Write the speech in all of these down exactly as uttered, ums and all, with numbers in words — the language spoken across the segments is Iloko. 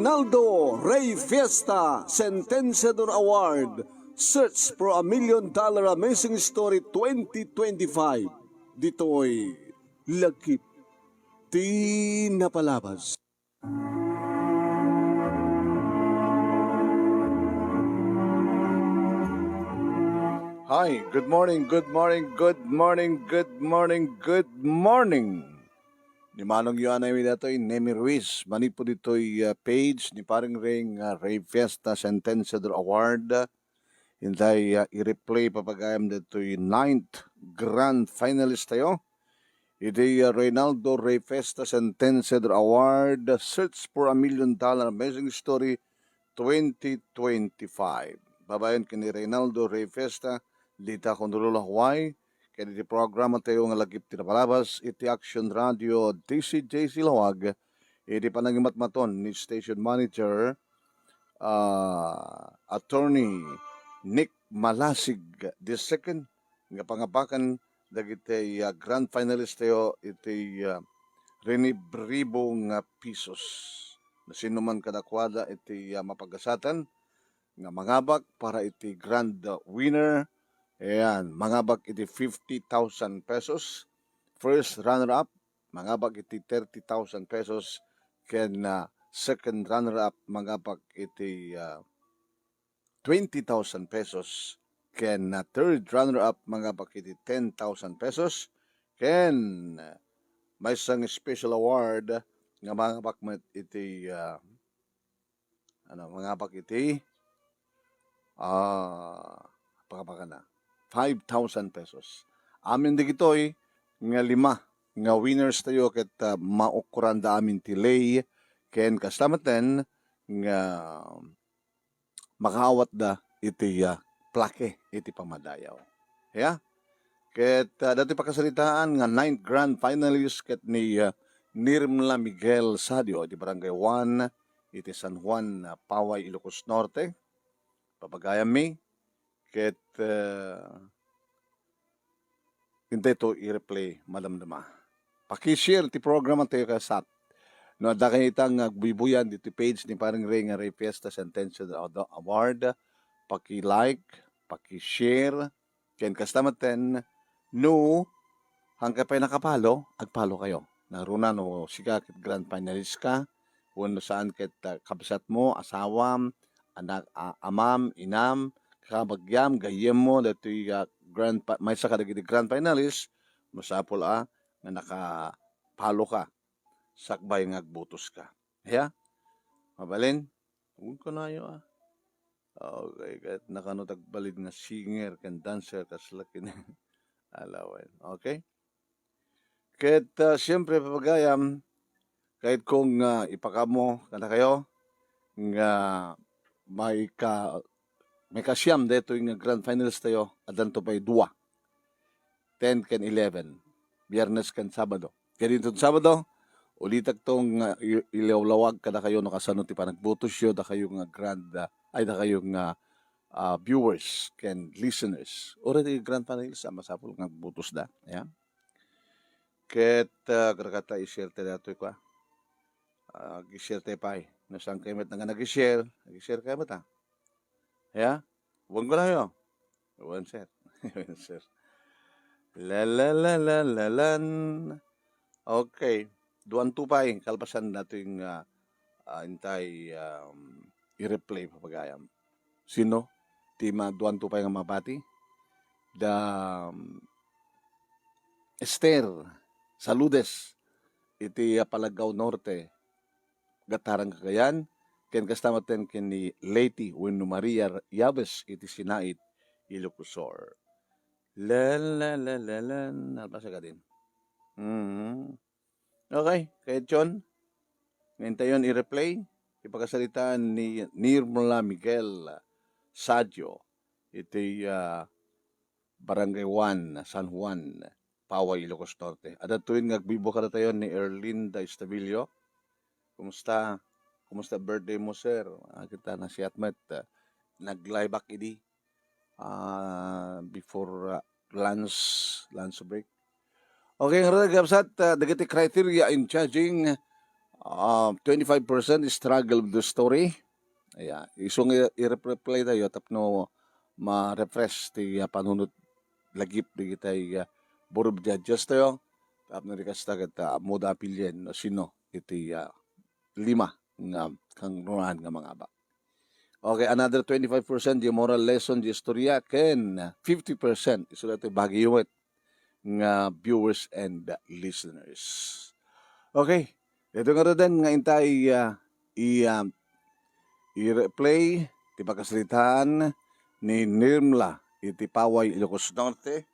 Reynaldo Rey Fiesta Sentenciador Award, Search for a Million Dollar Amazing Story twenty twenty-five. Ditoy lagip ti napalabas. Hi, good morning, good morning, good morning, good morning, good morning. Ni manongyo anay mi datoy, Nemi Ruiz, manipud ditoy, ah, page ni Paring Ring, ah, Rey Fiesta Sentenciador Award. Intay, ah, i-replay papagayam datoy ninth grand finalist tayo. Iti, ah, Reynaldo Rey Fiesta Sentenciador Award, Search for a Million Dollar Amazing Story twenty twenty-five. Babaen ken ni Reynaldo Rey Fiesta, dita Honolulu, Hawaii, ken iti programa tayo nga lagip ti napalabas iti Action Radio D C J C Laoag, iti panangimatmaton ni station manager, ah, Attorney Nick Malasig the second, nga pangabakan dagiti, ah, grand finalist tayo iti, ah, rinibribo nga pisos. Nasinoman kadakuada iti, ah, mapagasatan nga mangabak para iti grand, ah, winner. Ayan, mangabak iti fifty thousand pesos. First runner-up, mangabak iti thirty thousand pesos. Ken, ah, second runner-up, mangabak iti, ah, twenty thousand pesos. Ken, ah, third runner-up, mangabak iti ten thousand pesos. Ken, ah, maysa nga special award nga mangabak met iti, ah, ano, mangabak iti, ah, pakapakana, five thousand pesos. Amin digitoy nga lima nga winners tayo ket, ah, maukuranda amin ti lay ken kasta metten nga makaawatda iti, ah, plaque iti pamadayaw. Ya? Ket, ah, datoy pakasaritaan nga ninth grand finalist ket ni, ah, Nirmla Miguel Sadio iti Barangay one iti San Juan, ah, Paway, Ilocos Norte. Papagayammi ket, ah, intay to i-replay madamdama. Paki-share ti programa tayo kasat. No adda kayo ita nga agbuybuyan diti page ni Paring Ray nga Ray Fiesta Sentencia de Award, paki-like, paki-share, ken kasta metten, no, hangka pay nakapalo, agpalo kayo. Naruna no sika ket grand finalist ka, wenno saan ket, ah, kabsatmo, asawam, anak, a-, amam, inam, kabagiam, gayyemmo, datoy, ah, grand pa-, maysa kadagiti grand finalist, masapul a nga naka-follow ka, sakbay nga agbutos ka. Ya? Mabalin? Huwag ko na yo, ah. Okay, ket nakano ti agbalin nga singer ken dancer, kasla ken alawen. Okay? Ket, ah, siyempre, papagayam, kayatko nga ipakaammo kadakayo nga maika-, maikasiam daytoy nga grand finals tayo, addanto pay dua, ten ken eleven, Biyernes ken Sabado. Ket inton Sabado, ulitakto nga i-, ilawlawag kadakayo no kasano ti panagbutosyo, dakayo nga grand, ah, ay, dakayo nga, ah, viewers ken listeners. Uray ti grand finals a masapul nga agbutosda. Ya? Ket, ah, agrakata i-share tayo datoy kua. Ah, ag-share tayo pay. No saan kayo met nga nag-share, ag-share kayo met, ah. Ya? Huwag ko lang yun. Huwag, sir. Huwag, sir. La, la, la, la, la, lan. Okay. Duan tupay. Kalpasan natin nga, ah, intay, um, i-replay papagayam. Sino? Ti ma-, duan tupay nga mabati? Da, um, Esther Saludes iti, ah, Palagao Norte, Gatarang Cagayan, ken kasta met ken ni Leti wenno Maria Yabes iti Sinait, Ilocos Sur. La, la, la, la, la, nalpasen ka din. Mhm. Okay, kay John, ngayon tayo i-replay, ipakasalitaan ni Nirmla Miguel Sadio, iti, ah, Barangay one, San Juan, Paway, Ilocos Norte. Adda tuwid nga agbibo kadatayo ni Erlinda Estabillo. Kumusta? Kumusta birthday mo, sir? Ah, kita nasiat met, ah, nag-live back idi, ah, before, ah, lunch, lunch break. Okay, ngarud, kabsat, ah, dagiti criteria in judging, Ah, twenty-five percent struggle with the story. Aya, isu nga i-, i-replay tayo tapno ma-refresh ti, ah, panunot lagip dagiti, ah, board of judges tayo. Tapno di kasta ket, ah, ammoda a pilien no sino iti, ah, lima nga kangrunaan nga mangabak. Okay, another twenty-five percent di moral lesson di istorya ken fifty percent isu daytoy bagiyo met nga viewers and listeners. Okay, daytoy ngaruden nga intay, ah, i, ah, i-replay ti pakasaritaan ni Nirmla iti Paway, Ilocos Norte.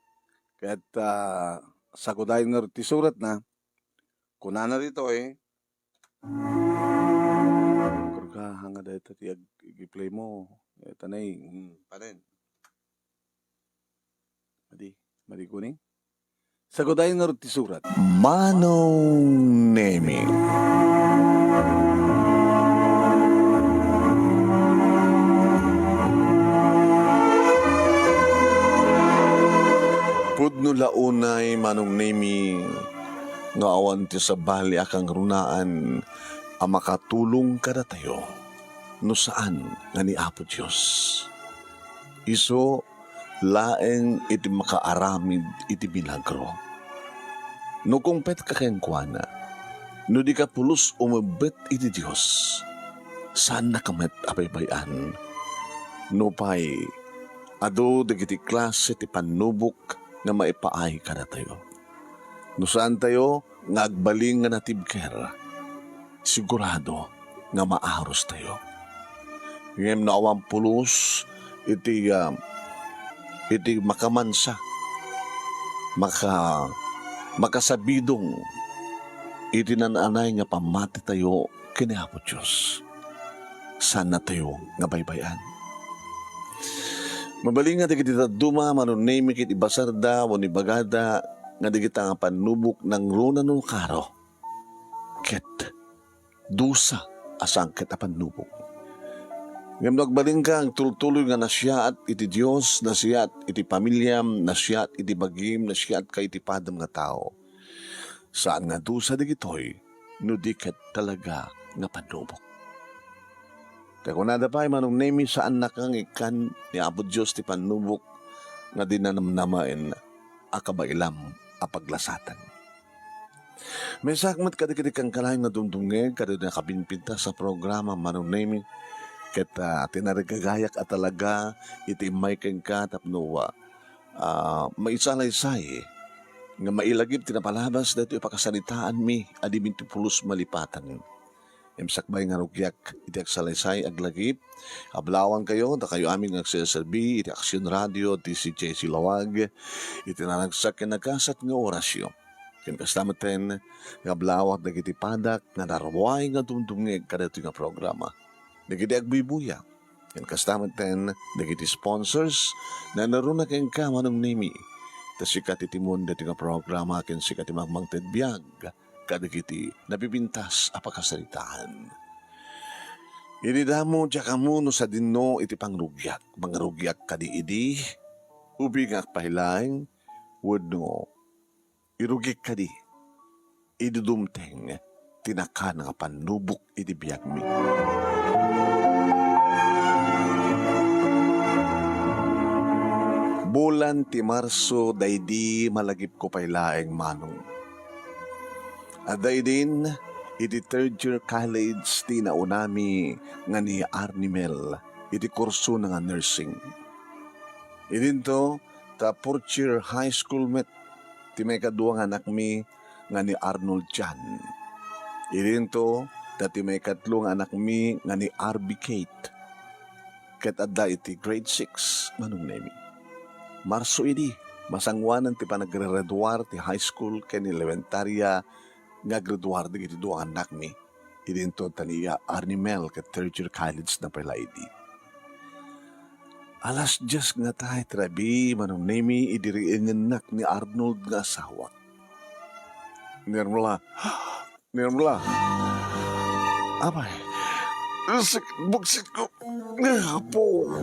Ket, ah, sagudayen ngarud ti suratna, kunana ditoy, Kurka, haan nga dayta ti ag-, ag-play mo. Eh, tanay, mm, panen. Madi, madi kuning. Sagudayen ngarud ti surat. Manong Nemi. Pudno la unay, Manong Nemi, nga awan ti sabali a kangrunaan a makatulong kadatayo no saan nga ni Apo Dios. Isu laeng iti makaaramid iti milagro. No kungpetka kenkuana, no dika pulos umebbet iti Dios, saannaka met a baybay-an. Nupay adu dagiti klase ti pannubok nga maipaay kadatayo. No saantayo nga agbalin nga natibker, sigurado nga maarustayo. Ngem no awan pulos iti, ah, iti makamansa, maka-, makasabidong iti naan-anay nga pammatitayo ken ni Apo Dios, saannatayo nga baybay-an. Mabalin nga dagiti dadduma, Manong Nemi, ket ibasarda wenno ibagada nga dagita nga pannubok nangruna no karo ket dusa a sangket a pannubok. Ngem no agbalinka, agtultuloy nga nasiaat iti Dios, nasiaat iti pamiliam, nasiaat iti bagim, nasiaatka iti padam nga tao. Saan nga dusa dagitoy no di ket talaga nga pannubok. Ta kunada pay, Manong Nemi, saannaka nga ikkan ni Apo Dios ti pannubok nga di nanamnamaen a kabailam a paglasatan. Maysaak met kadagiti kankanayon nga dumdumngeg kadagiti nakapimpintas a programa, Manong Nemi, ket, ah, tinarigagayak a talaga iti immay kenka tapno, ah, ah, maisalaysay nga mailagip ti napalabas daytoy a pakasalitaanmi a di met pulos malipatan. Ngem sakbay nga rugiak iti agsalaysay, aglagip, ablawankayo, dakayo amin nga agserserbi iti Aksyon Radio, D C J C Lawag, iti naragsak ken nagasat nga orasyo. Ken kasta metten nga ablawak dagiti padak nga naruay nga dumdumngeg kadaytoy nga programa. Dagiti agbuybuya, ken kasta metten dagiti sponsors, nanaruna kenka, Manong Nemi. Ta sika ti timon daytoy nga programa ken sika ti mangmangted biag kadagiti napipintas a pakasaritaan. Idi damo, diak ammo no sadinno iti pangrugiak. Mangrugiak kadi idi ubingak pay laeng wenno irugik kadi idi dumteng ti nakan nga pannubok iti biagmi. Bulan ti Marso daydi malagipko pay laeng, Manong. Adda idin, iti third year college ti naunami nga ni Arnie Mel iti kursona nga nursing. Idinto, ta fourth year high school met ti maikadua nga anakmi nga ni Arnold John. Idinto, ta ti maikatlo nga anakmi nga ni R B Kate. Ket adda iti grade six, Manong Nemi. Marso idi, masangoanan ti panaggraduar ti high school ken ni elementaria nga aggraduar dagiti dua nga annakmi. Idinto ta ni Arnie Mel ket third year college na pay la idi. Alas dies nga tay ti rabii, Manong Nemi, idi riingennak ni Arnold nga asawak. Nirmla, Nirmla. Apay, sakit buksit ko. Apo.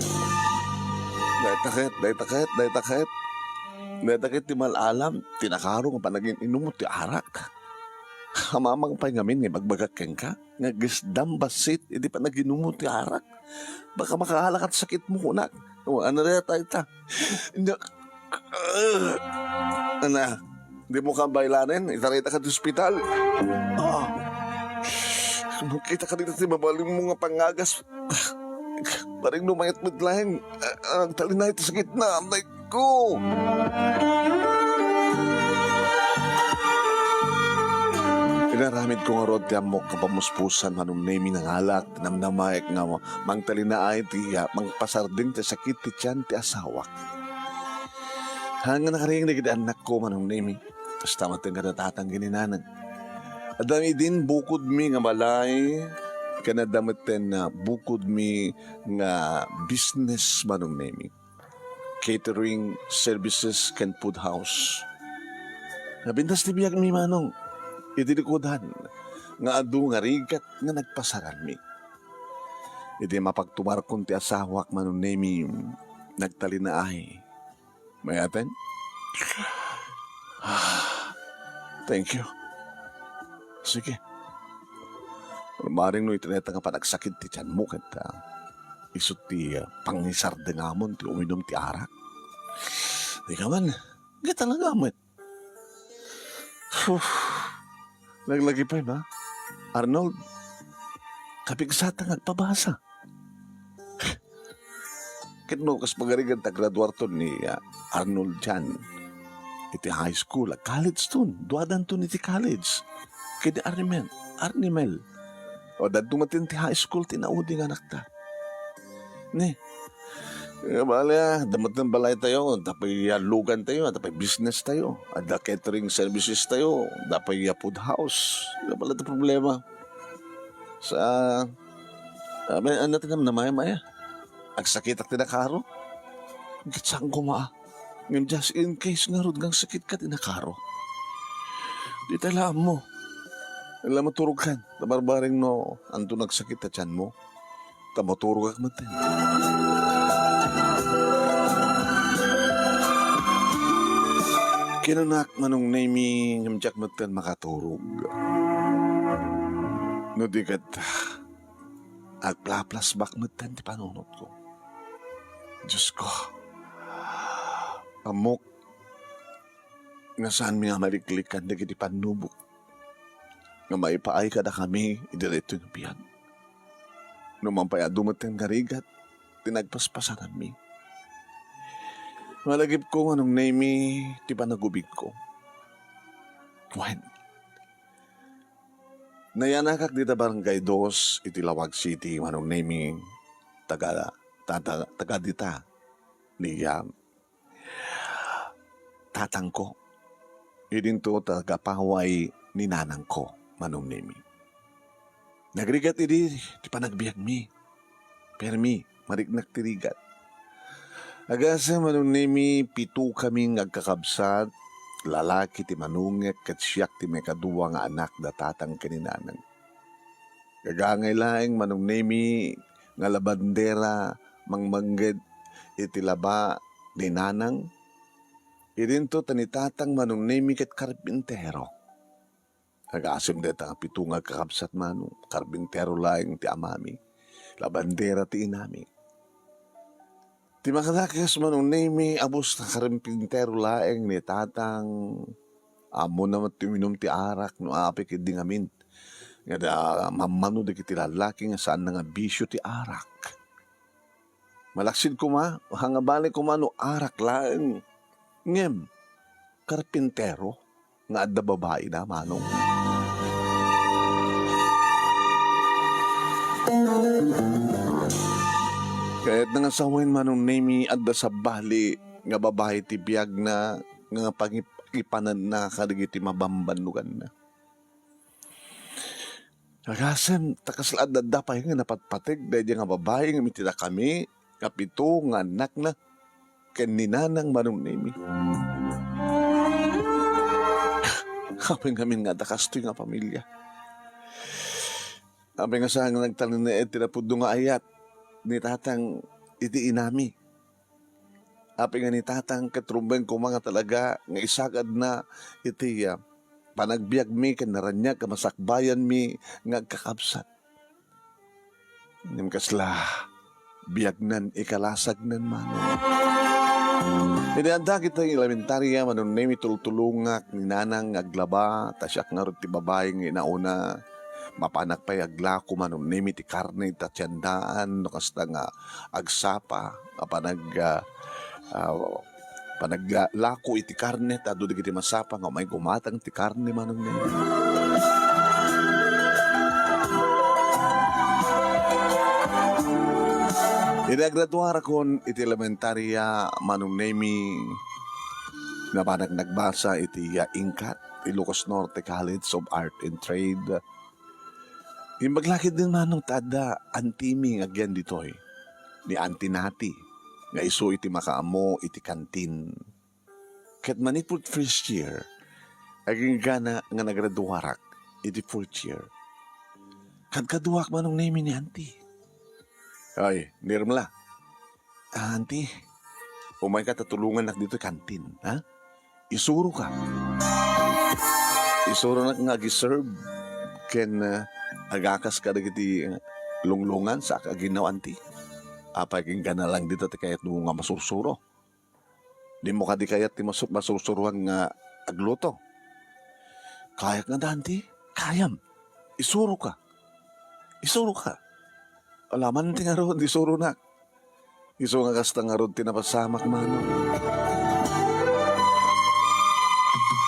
Dayta ket, dayta ket, dayta ket. Dayta ket ti mal-alam, ti nakaro nga panagin-inum ti arak. Amamang pay ngamin nga ibagbagak kenka nga aggisdam bassit iti panaginumo ti arak. Baka makaala kat sakitmo, kunak. O, ano ria tayo ta? Nya, ana, di mo ka baylanen? Itarita ka ti ospital. Ah, makita ka dito ti mabalinmo nga pangagas. Bareng no mayat met laeng, ah, agtalinaay ti sakitna. Amay ko. Inaramid ko ngarud ti ammok nga pamuspusan, Manong Nemi, nangalak, namnamaek nga mangtalinaay ti, ah, mangpasardeng ti sakit ti tian ti asawak. Haan nga nakariing dagiti annakko, Manong Nemi. Kasta met ken kada tatang ken ni nanang. Adda idin bukodmi nga balay, ken adda met ten, ah, bukodmi nga business, Manong Nemi. Catering services ken food house. Napintas ti biagmi, Manong, iti likudan nga adu nga rigat nga nagpasaranmi. Idi mapagtumarkon ti asawak, Manong Nemi, nagtalinaay. Mayaten? Thank you. Sige. Bareng no iti dayta nga panagsakit ti tianmo ket, ah, isu ti, ah, pangisardengamon ti uminum ti arak. Di ka man, ket talaga met. Huh. Naglagi pay, ma. Arnold, kapigsata nga agpabasa. Ket no kas pagarigan ta graduarton ni, ah, Arnold dian iti high school, ah, college ton, duadanton iti college. Ket ni Arnimel, Arnimel. O, dadto met ti high school ti naudi nga anakta. Ni, eh, bale, ah, adda met ti balay tayo, adda pay, ah, lugan tayo, adda pay business tayo, adda catering services tayo, adda pay, ah, food house. Adda pala ti problema. Sa, ah, may, ano ti namnamay, Maya? Agsakitak ti nakaro? Ket saan koma, ah. Ngem just in case ngarud nga agsakitka ti nakaro. Dita la ammo. Ala maturogkan. Ta barbareng no, anto nagsakit ta tianmo. Ta maturogak metten. Kinanak, Manong Nemi, ngem diak metten makaturog. No di ket, agplaplasbak metten ti panunotko. Diosko, ammok nga saanmi nga maliklikan dagiti pannubok nga maipaay kadakami iti daytoy nga biag. No man pay adu metten nga rigat ti nagpaspasaranmi. Malagipko nga Manong Nemi ti panagubigko. Wen, nayanakak dita Barangay Dos iti Laoag City, Manong Nemi, taga, ta-, ta-, taga dita ni, ah, tatangko. Idinto taga paway ni nanangko, Manong Nemi. Nagrigat idi ti panagbiagmi. Permi, mariknak ti rigat. Agasem, Manong Nemi, pito kami nga agkakabsat, lalaki ti manongek ket siak ti maikadua nga anak da tatang ken ni nanang. Gagangay laeng, Manong Nemi, nga labandera mangmangged iti laba ni nanang. Idinto ta ni tatang, Manong Nemi, ket karpintero. Agasem dayta nga pito nga agkakabsat, Manong, karpintero laeng ti amami, labandera ti inami. Ti makadakes, Manong Nemi, a bus ta karpintero laeng ni tatang. Ammona met ti uminum ti arak no apay ketdi ngamin. Nga da mammano dagiti lallaki nga saanna nga bisio ti arak. Malaksid koma, ha nga bale koma no arak laeng. Ngem, karpintero nga adda babaina, Manong. Kayatna nga sawen, Manong Nemi, adda sabali nga babai ti biagna nga pangipananna kadagiti mabambannoganna. Agasem, ta kasla adda pay nga napatpateg daydi nga babai nga mitidakami nga pito nga annakna ken ni nanang, Manong Nemi. Apay ngamin nga adda kastoy nga pamilya. Apay nga saan nga nagtalinaed ti napudno nga ayat ni tatang iti inami. Apay nga ni tatang ket rumbeng koma nga talaga nga isagadna iti, ah, panagbiagmi ken naraniag a masakbayanmi nga agkakabsat. Ngem kasla biagnan ikalasagnan, Manong. Idi adda ket elementarya, Manong Nemi, tultulongak ni Nanang nga aglaba, ta siak ngarud ti babai nga inauna. Mapanak pay aglako, Manong Nemi, ti karne ta tiandaan, no kasta nga agsapa, nga panag-, ah, ah, panaglako iti karne, ta adu dagiti masapa nga umay gumatang ti karne, Manong Nemi. Idi agraduarakon iti elementarya, Manong Nemi, napanak nagbasa iti, ah, INCAT, Ilocos Norte College of Art and Trade. Imbag la ketdin, Manong, ta adda antimi nga agyan ditoy, ni Auntie Nati, nga isu iti makaammo iti kantin. Ket manipud first year, aginggana nga nagraduarak iti fourth year, kadkaduak, Manong Nemi, ni Auntie. Ay, nirmla. Ah, Auntie, umayka ta tulongannak ditoy kantin, ha? Isuroka. Isuronak nga agi-serve ken, ah, agakas kadagiti lunglongan sa aginnaw, Auntie. Apay, aginggana lang dita ti kayatmo nga masursuro? Dimo kadi kayat ti masu-, masursuroan nga agluto? Kayak nga, Auntie. Kayam. Isuroka. Isuroka. Alaman ti ngarud, isuronak. Isu nga kasta ngarud ti napasamak, Manong.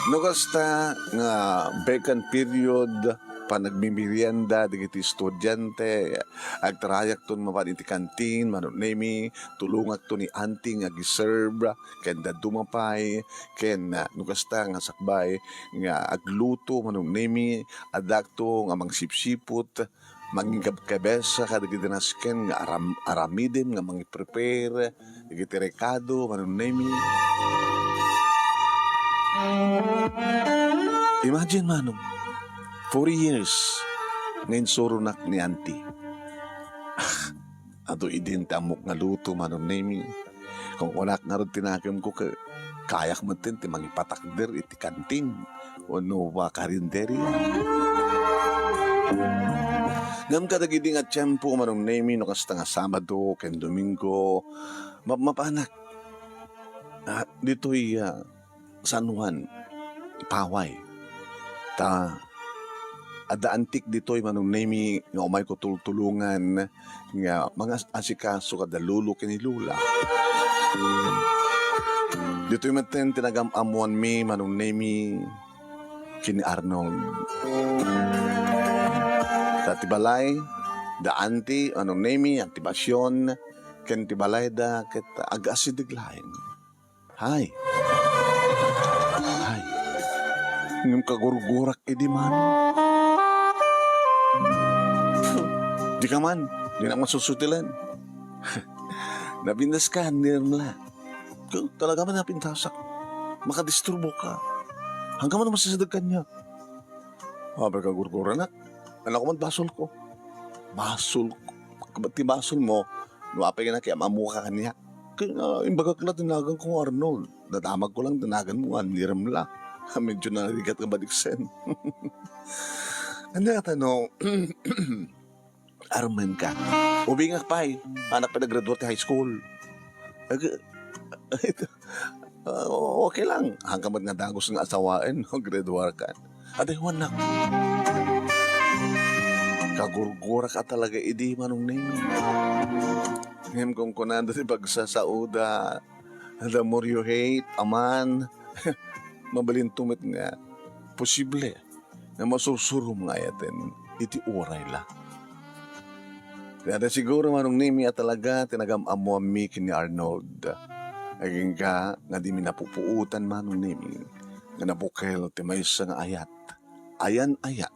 No kasta nga vacant period, panagmimerienda dagiti estudiante, agtarayakton mapan iti kantin, Manong Nemi, tulongakto ni Auntie nga agi-serve, ken dadduma pay, ken, ah, no kasta nga sakbay nga agluto, Manong Nemi, addakto nga mangsipsiput, mangikabkabesa kadagiti nasken nga aram-, aramidem nga mangiprepare dagiti rekado, Manong Nemi. Imagine, Manong, four years nga insuronak ni Auntie. Ah, adu idin ti ammok nga luto, Manong Nemi. Kunkunak ngarud ti nakemko, ke-, kayak metten ti mangipatakder iti kantin wenno karinderia. Ngem kadagidi nga tiempo, Manong Nemi, no kasta nga Sabado ken Domingo, mapmapanak. Ah, ditoy, ah, San Juan, Paway. Ta, adda antik ditoy, Manong Nemi, nga umayko tultulongan nga mangas-, asikaso kada lolo ken ni lola. Ditoy metten ti nagam-ammoanmi, Manong Nemi, ken ni Arnold. Ta ti balay, da Auntie, Manong Nemi, Auntie Basyon, ken ti balayda ket ag-asideg laeng. Hay. Hay. Ngem kagurgurak idi, Manong. Dika man, dinak masusutilen. Napintaskan, nirmla. Talaga man napintasak. Makadisturbo ka. Hanggang man masisideg kaniak. Apay kagurguranak. Anakko man basolko. Basolko. Kabat ti basolmo, no apay nga nakiam-ammoka kaniak. Kaya nga, imbagak la ti naganko nga Arnold. Nadamagko lang ti naganmo nga nirmla. Medyo narigat nga baliksen. Ania ta no, armenka. Ubingak pay. Anak pay naggraduar ti high school. Ag-, ah, okay lang. Hangka met nga dagus nga asawaen, no, graduarkan. Adaywannak. Kagurgurak a talaga idi, Manong Neng. Ngem kunkunada ti pagsasaoda, the more you hate a man, mabalinto met nga posible nga masursurom nga ayaten iti uray la. Kada siguro, Manong Nemi, a talaga ti nagam-ammoanmi ken ni Arnold. Agingga nga dimi napupuotan, Manong Nemi, nga nabukel ti maysa nga ayat. Ayan-ayat.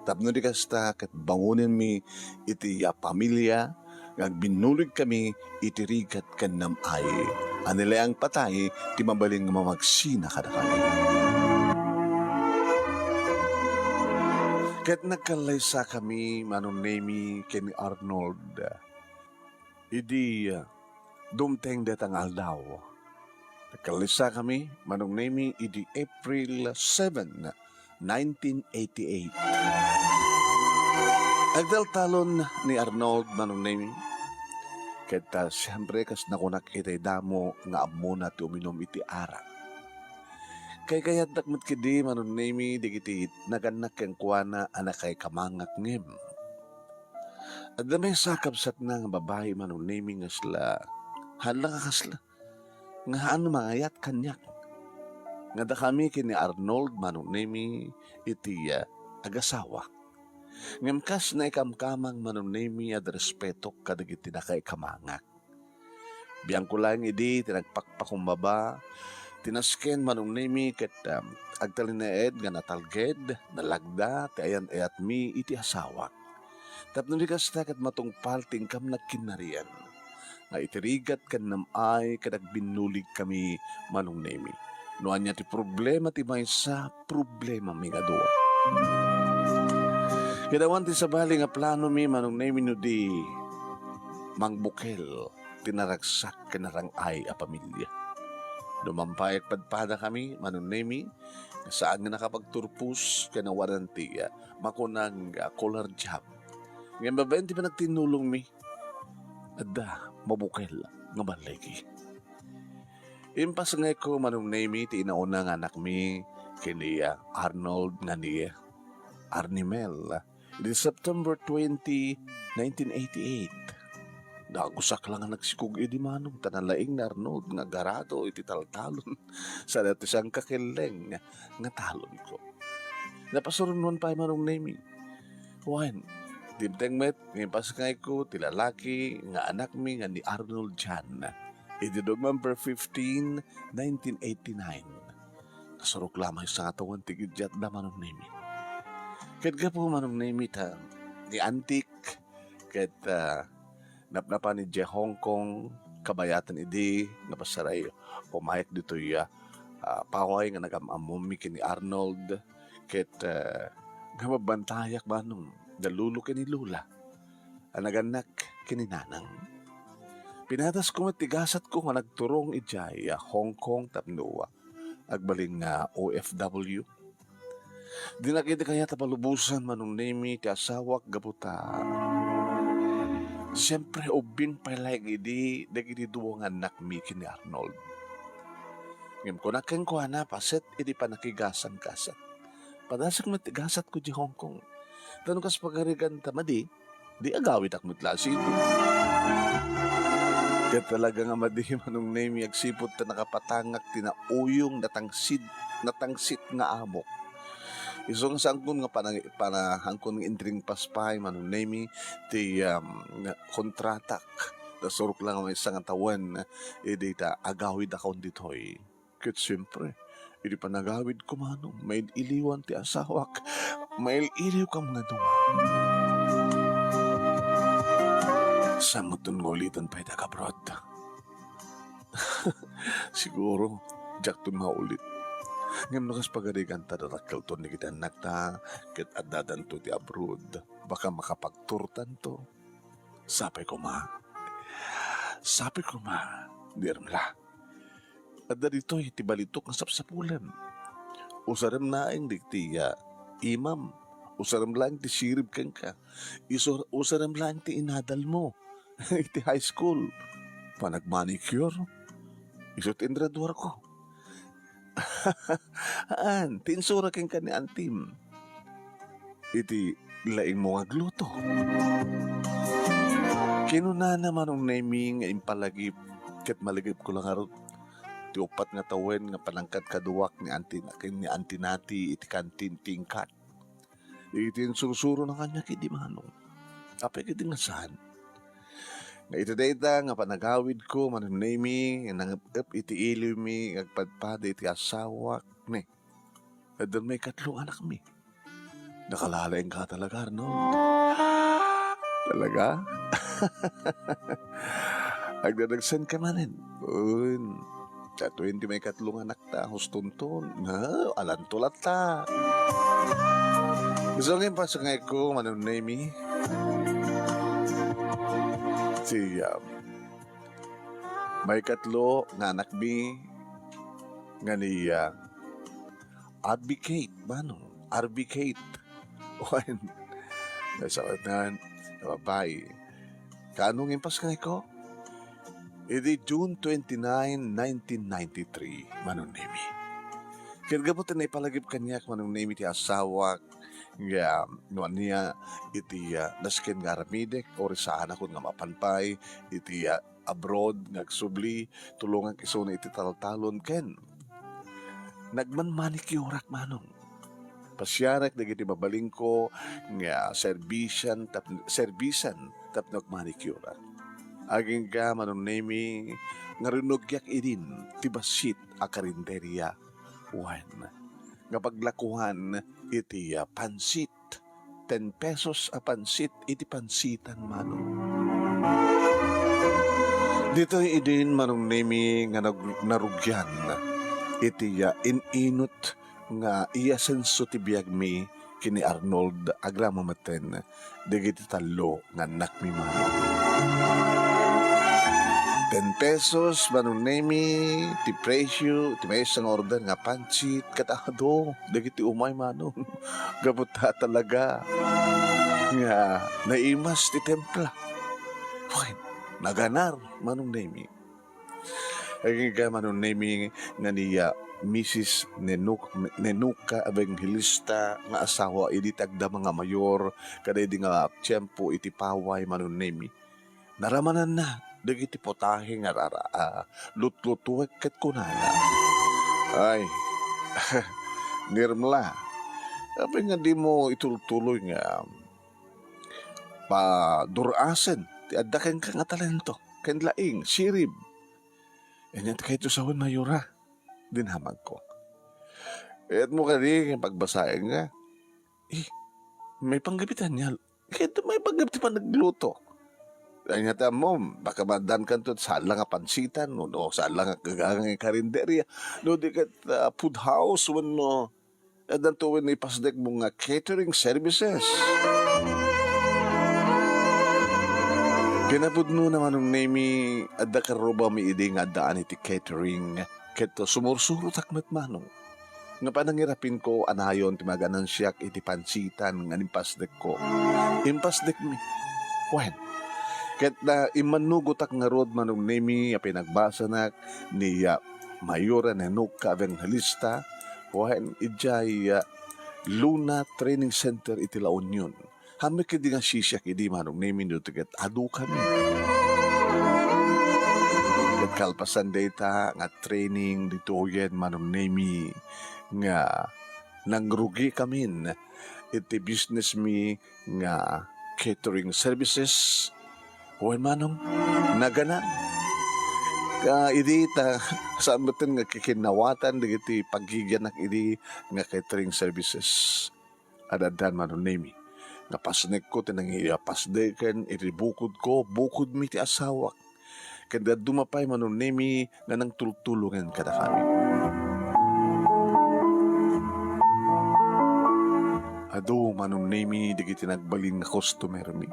Tapno di kasta, ket bangonenmi iti a pamilia nga agbinnuligkami iti rigat ken nam-ay a ni Leang patay ti mabalin nga mamagsina kadakami. Ket nagkallaysakami, Manong Nemi ken ni Arnold, idi, ah, dumteng dayta nga aldaw. Nagkallaysakami, Manong Nemi, idi April seven, nineteen eighty-eight. Agtaltalon ni Arnold, Manong Nemi. Ket, ah, siyempre, kas nakunak itay damo nga ammona ti uminum iti arak. Kaykayatdak met ketdi, Manong Nemi, dagiti nagannak kenkuana a nakaikamangak ngem. Adda maysa a kabsatna nga babai, Manong Nemi, nga sla. Haan la nga kasla. Nga haan mangayat kaniak. Nga dakami ken ni Arnold, Manong Nemi, iti, ah, agasawak. Ngem kas naikamkamang, Manong Nemi, adda respetok kadagiti nakaikamangak. Biangko laeng idi ti nagpakpakumbaba, ti nasken, Manong Nemi, ket, um, agtalinaed nga natalged, nalagda ti ayan-ayatmi iti asawak. Tapno di kasta ket matungpal ti inkam nagkinnarian. Nga iti rigat ken nam-ay ket agbinnuligkami, Manong Nemi. No ania ti problema ti maysa, problemami nga dua. Ket awan ti sabali nga planomi, Manong Nemi, no di mangbukel ti naragsak ken narang-ay a pamilia. No mampayak padpadakami, Manong Nemi, nga saan nga nakapagturpos ken awanan ti, ah, makunang, ah, color job. Ngem babaen ti panagtinnulongmi, adda mabukel nga balligi. Impasngayko, Manong Nemi, ti inauna nga anakmi ken ni, ah, Arnold nga ni Arnimel. Idi September twenty, nineteen eighty-eight. Nagusak la nga nagsikog idi, Manong, ta nalaing ni Arnold nga agarado iti taltalon. Sada ti sangkakelleng nga talonko. Napasurunoan pay, Manong Nemi. Wen, dimteng met nga impasngayko ti lalaki nga anakmi nga ni Arnold John. Idi November fifteen, nineteen eighty-nine. Nasurok la maysa nga tawen ti gidyatda, Manong Nemi. Ket gapu, Manong Nemi, ta ni antik ket, ah, napnapan idiay Hong Kong, kabayatan idi nga pasaray, umayak ditoy, ah, ah, paway nga nagam-ammommi ken ni Arnold, ket, ah, nga mabbantayak, Manong, da lolo ken ni lola a nagannak ken ni nanang. Pinadasko met ti gasatko nga nagturong idiay, ah, Hong Kong tapno, ah, agbalin nga O F W. Dinak idi kayat a palubosan, Manong Nemi, ti asawak gapu ta, siempre, ubbing pay laeng idi dagiti dua nga annakmi ken ni Arnold. Ngem kunak kenkuana, paset idi panakigasang gasat. Padasek met ti gasatko idiay Hong Kong. Ta no kas pagarigan ta madi, di agawidak met la siti. Ket talaga nga madi, Manong Nemi, agsipud ta nakapatangak ti nauyong natangsit, natangsit nga amok. Isu nga saankon nga panang-, pana-, saankon nga inringpas pay, Manong Nemi, ti, um, nga kontratak. Nasurok la nga maysa nga tawen, idi ta agawidakon ditoy. Ket siempre, idi panagawidko, Manong, mail-iliwan ti asawak. Mail-iliwkam nga dua. Saan met ton nga ulitan pay ti ag-abroad? Siguro, diakton maulit. Ngem no kas pagarigan ta darakkelton dagiti annakta, ket addadanto ti abroad, baka makapagturtanto. Sapay koma. Sapay koma, di remla. Adda ditoy ti balitok nga sapsapulem. Usarem laeng dagiti, ah, imam. Usarem laeng ti sirib kenka. Isur-, usarem laeng ti inadalmo iti high school. Panagmanicure. Isu ti inraduarko. Haan, ti insura kenka ni antim iti laingmo nga agluto. Kinunana, Manong Nemi, nga impalagip, ket malagipko la ngarud ti uppat nga tawen nga panangkadkaduak ni Auntie, ni Auntie Nati iti kantin ti ingkat. Iti insursurona kaniak idi, Manong. Apay ketdi nga saan? Nga iti dayta nga panagawidko, Manong Nemi, nga nangep-ep iti iliwmi nga agpadpada iti asawak, ne. Addan maikatlo nga anakmi. Nakalalaingka talaga, Arnold. Talaga? Agdadagsenka manen. Un, ta twenty maikatlo nga anakta, hustonton. Na, alanto latta. Isu nga impasngayko, Manong Nemi. Ti, ah, maikatlo nga anakmi nga ni, ah, Advocate, Manong. R B Kate. Wen, nasawanan, babai. Kaano nga impas nga iko? Idi June twenty-nine, nineteen ninety-three, Manong Nemi. Ket gapu ta naipalagip kaniak, Manong Nemi, ti asawak, nga no ania iti, ah, nasken nga aramidek, o risaanakon nga mapan pay iti, ah, abroad nga agsubli, tulongak isuna iti taltalon ken nagmanmanicure-ak, Manong. Pasiarak dagiti mabalinko nga serbisan tap-, serbisan tapno agmanicure-ak. Agingga, Manong Nemi, nga rinugiak idin ti bassit a karinderia wen nga paglakuan iti, ah, pansit. Ten pesos a pansit iti pansitan, Manong. Ditoy idin, Manong Nemi, nga nag-, narugian iti, ah, in-inut nga iyasenso ti biagmi ken ni Arnold agraman metten dagiti tallo nga annakmi, Manong. Ten pesos, Manong Nemi, ti presyo ti maysa nga order nga pansit ket adu dagiti umay, Manong. Gapu ta talaga nga naimas ti templa. Wen, naganar, Manong Nemi. Agingga, Manong Nemi, nga ni, ah, Misis Nenuk-, Nenuka Evangelista nga asawa idi ti agdama nga mayor, kada idi nga tiempo iti paway, Manong Nemi. Naramananna dagiti putahe nga rara-, ah, lutlutuek ket kunana, "Ay, Nirmla, apay nga dimo itultuloy nga padur-asen ti adda kenka nga talento ken laing, sirib?" "Ania ti kayatyo sawen, Mayora?" dinamagko. "Kayatmo kadi nga pagbasaenka?" "Eh, maipanggep iti ania? Kayatmo maipanggep ti panagluto?" "Ania ti ammom, baka maaddaankanto ti sala nga pansitan, wenno sala nga kagangan nga karinderia, no di ket, ah, food house, wenno addanto wenno ipasdekmo nga catering services." Kinapudnona, Manong Nemi, adda karrubami idi nga addaan iti catering, ket sumursurotak met, Manong, nga panangirapenko a nayon ti maganansiak iti pansitan nga impasdekko. Impasdekmi. Wen, ket na, immannugotak ngarud, Manong Nemi, a pinagbasanak ni, ah, Mayora Nenuka Evangelista, wen idiay, ah, Luna Training Center iti La Union. Haanmi ketdi nga sisiak idi, Manong Nemi, no di ket adukami. Ket kalpasan dayta nga training ditoyen, Manong Nemi, nga nangrugikamin iti business mi nga catering services. Wen, Manong, naganak. Ka idi ta, saan metten nga kikinnawatan dagiti paggigiannak idi nga catering services. Ad-addan, Manong Nemi, nga pasnekko ti nangiapasdeken iti bukodko, bukodmi ti asawak. Ket dadduma pay, Manong Nemi, nga nangtultulongen kadakami. Adu, Manong Nemi, dagiti nagbalin nga customermi.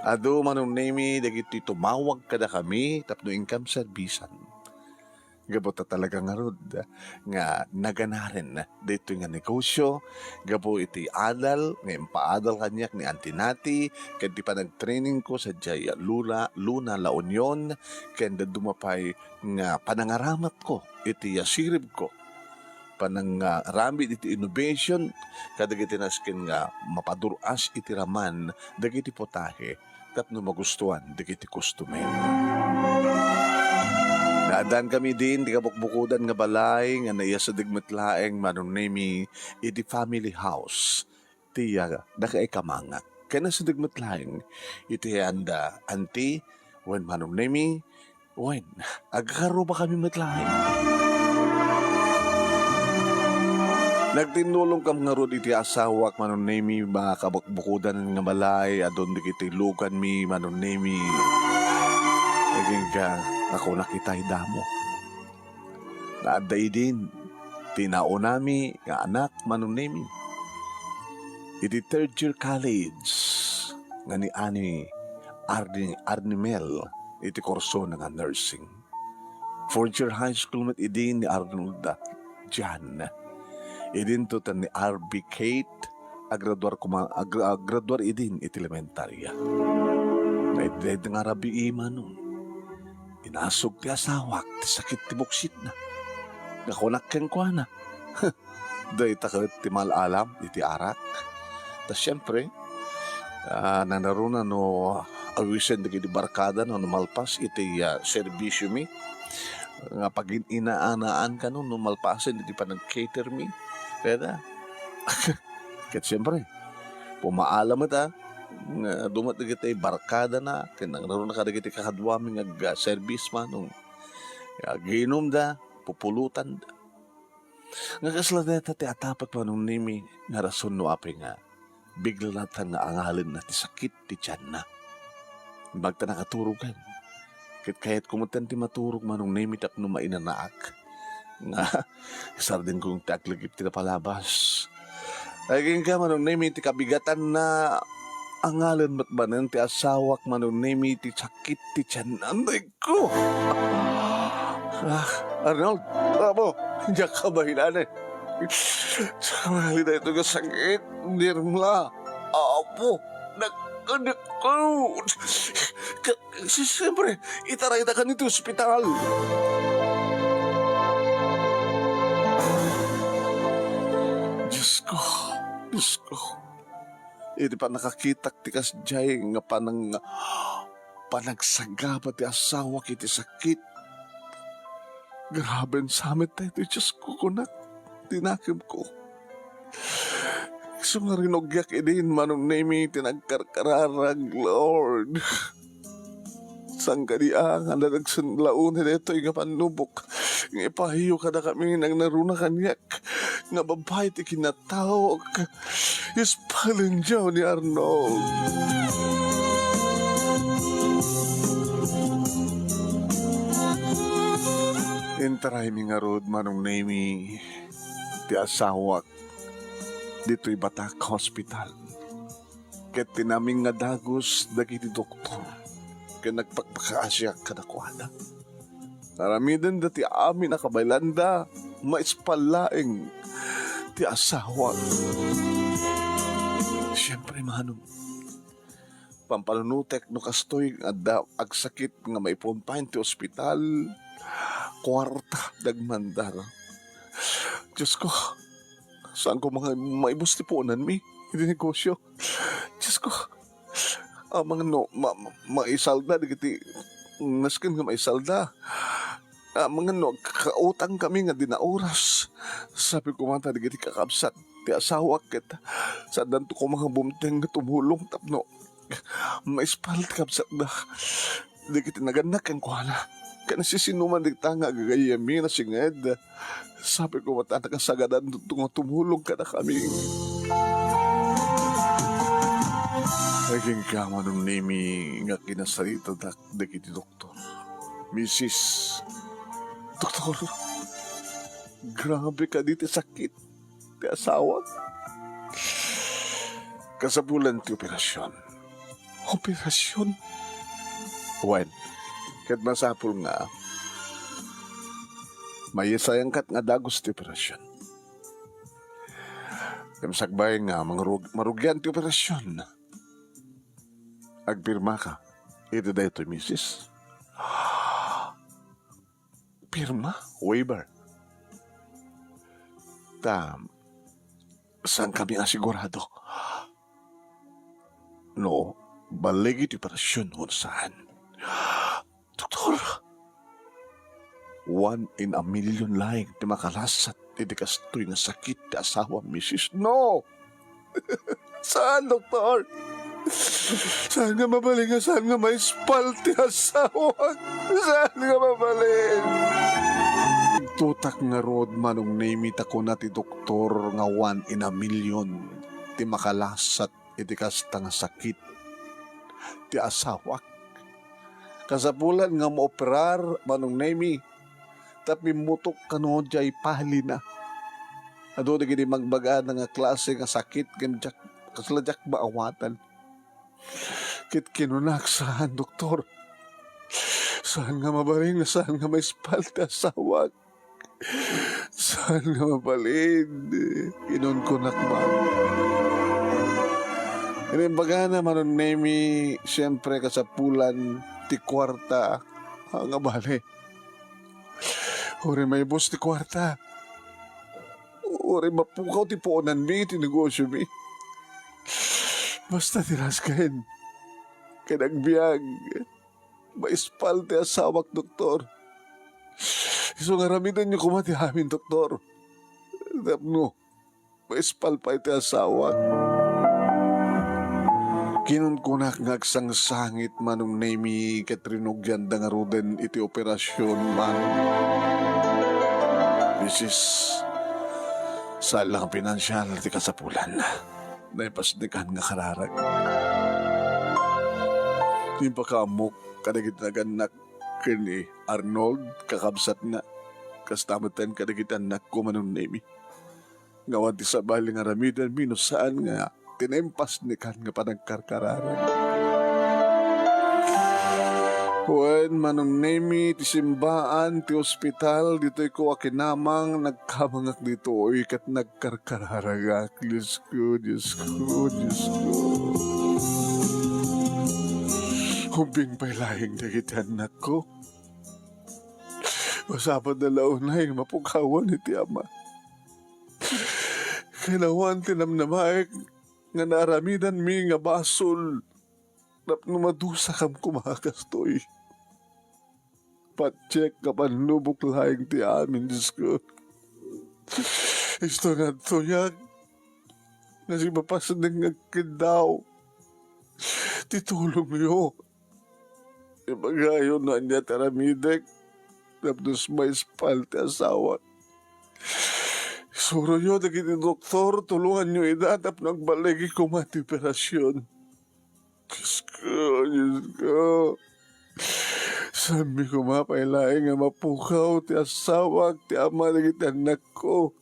Adu, Manong Nemi, dagiti tumawag kadakami tapno inkam serbisan. Gapu ta talaga ngarud nga naganaren daytoy nga negosio, gapu iti adal nga impaadal kaniak ni Auntie Nati, ken ti panagtrainingko sadiay Luna, Luna La Union, ken dadduma pay nga panangaramatko iti siribko, panangaramid iti innovation kadagiti nasken nga mapadur-as iti raman dagiti putahe tapno magustuan dagiti customer. Naaddan kami din ti kabukbukodan nga balay nga naiyasideg met laeng, Manong Nemi, iti family house ti, ah, nakaikamangan. Ken naiyasideg met laeng iti anda, Auntie, wen Manong Nemi, wen, agkarruba kami met laeng. Nagtinnulongkam ngarud iti asawak, Manong Nemi, makabukbukodan nga balay, adun dagiti luganmi, Manong Nemi. Agingga, ako nakitay damo. Naadda idin ti naunami nga anak, Manong Nemi. Iti third year college nga ni Ani Arni-, Arnimel iti kursona nga nursing. Fourth year high school met idi ni Arnold Jan. Idinto ten ni R B Kate, agraduar koma-, agra-, agraduar idin iti elementaria. Daydi nga rabii, Manong, inasug ti asawak ti sakit ti buksitna. Nga kunak kenkuana, "Dayta ket ti mal-alam iti arak." Ta siempre, ah, nanaruna no awisen dagiti barkada no, no malpas iti, ah, serbisiomi, nga pagin-inaanaan kano no malpasen dagiti panag-catermi. Kayta, ket siempre, pumaalam met, ah, nga adu met dagiti barkadana, ken nangruna kadagiti kakaduami nga agservice Manong, nga aginumda, pupulotanda. Nga kasla dayta ti atapek Manong Nemi nga rason no apay nga bigla latta nga angalenna ti sakit ti tianna. Imbag ta nakaturogan. Ket kayatko metten ti maturog Manong Nemi tapno mainanaak. Nga, sardengko ti aglagip ti napalabas. Ay, kenka Manong Nemi ti kabigatanna, angalen met manen ti asawak Manong Nemi ti sakit ti tianna. Ay, ko. Ah, Arnold, Apo, diak kabahilan, eh. Sumali daytoy nga sakit, Nirmla. Apo, nagkadikot. Ka-, si-, siyempre, itarayda ka nito ospital. Diyos ko, Diyos ko. Iti pannakakitak ti kasdiay nga panang-, panagsagaba ti asawak iti sakit. Graben sa met daytoy, Diyos ko, kunak, ti nakemko. Isu nga rinugiak idin, Manong Nemi, ti nagkarkararag, Lord. Saan kadi a nga nagsenlaon daytoy nga pannubok nga ipayo kadakami nangnaruna kaniak nga babbai ti kinataok. Ispalen Dios ni Arnold. Intaraymi ngarud, Manong Nemi, ti asawak ditoy Batak Hospital. Ket ti namin nga dagus dagiti doktor ken nagpakpakaasiak kadakuada. Aramidenda ti amin a kabaelanda, maispal laeng ti asawak. Siempre, Manong, pampanunotek no kastoy nga adda agsakit nga maipapan ti ospital, kuarta dagmandar. Diyos ko, saan ko nga maibus ti puonanmi iti negosyo? Diyos ko, amangan no ma-, ma-, maisalda dagiti nasken nga maisalda. Amangan no agkakautang kami nga di naoras. Sabi koma ta dagiti kakabsat ti asawak ket saandanto koma nga bumteng nga tumulong tapno maispal ti kabsatda. Dagiti nagannak kenkuana ken sisinoman dagita nga aggayyemmi nasinged. Sabi koma ta nakasagadan nga tumulong kadakami. Agingga Manong Nemi nga kinasaritadak dagiti doktor. Misis, Doktor, grabe kadi ti sakit ti asawak. Kasapulan ti operasyon. Operasyon? Wen, ket masapul nga maisayangkat nga dagus ti operasyon. Ngem sakbay nga mangrug-, marugian ti operasyon, agpirmaka iti daytoy, misis. Pirma? Waiver. Ta, saan kami asigurado no balligi ti operasyon wenno saan. Doktor, one in a million laeng ti makalasat iti kastoy nga sakit ti asawam, misis. No! Saan, doktor? Saan nga mabalin nga saan nga maispal ti asawak? Saan nga mabalin? Tutak ngarud, Manong Nemi, ta kuna ti doktor nga one in a million ti makalasat iti kasta nga sakit ti asawak. Kasapulan nga maoperar, Manong Nemi, ta pimmutok kano diay palina. Adu dagiti magbagana nga klase nga sakit ngem diak, kasla diak maawatan. Ket kinunak, saan, doktor. Saan nga mabalin nga saan nga maispal ti asawak. Saan nga mabalin? Kinunkunak man. Inimbagana, Manong Nemi, siyempre, kasapulan ti kuarta. Ah, nga bale. Uray maibus ti kuarta. Uray mapukaw ti puonanmi iti negosiomi. Basta ti rasken. Ken agbiag. Maispal ti asawak, doktor. Isu nga aramidenyo koma ti amin, doktor. Tapno maispal pay ti asawak. Kinunkunak nga agsangsangit, Manong Nemi, ket rinugianda ngaruden iti operasyon, Manong. Misis, saan lang a pinansial ti kasapulan. Naipasnekan nga kararag. Impakaammok kadagiti nagannak ken ni Arnold, kakabsatna. Kasta met kadagiti annakko, Manong Nemi. Nga awan ti sabali nga aramidenmi no saan nga ti naipasnekan nga panagkarkararag. Wen, Manong Nemi, ti simbaan, ti ospital, ditoyko a kinamang, nagkamangak ditoy ket nagkarkararagak. Dios ko, Dios ko, Dios ko. Ubbing pay laeng dagiti annakko. Masapulda la unay nga mapukawan iti ama. Ken awan ti namnamaek nga naaramidanmi nga basol tapno madusakam koma a kastoy. Patiek nga pannubok laeng ti amin, Dios ko. Isu nga adtoyak nga sipapasnek nga agkiddaw ti tulongyo. Ibagayo no ania ti aramidek tapno maispal ti asawak. Isuroyo dagiti doktor, tulonganyo ida tapno agbaligi koma ti operasyon. Dios ko, Dios ko. Saanmi koma pay laeng nga mapukaw ti asawak, ti ama dagiti annakko.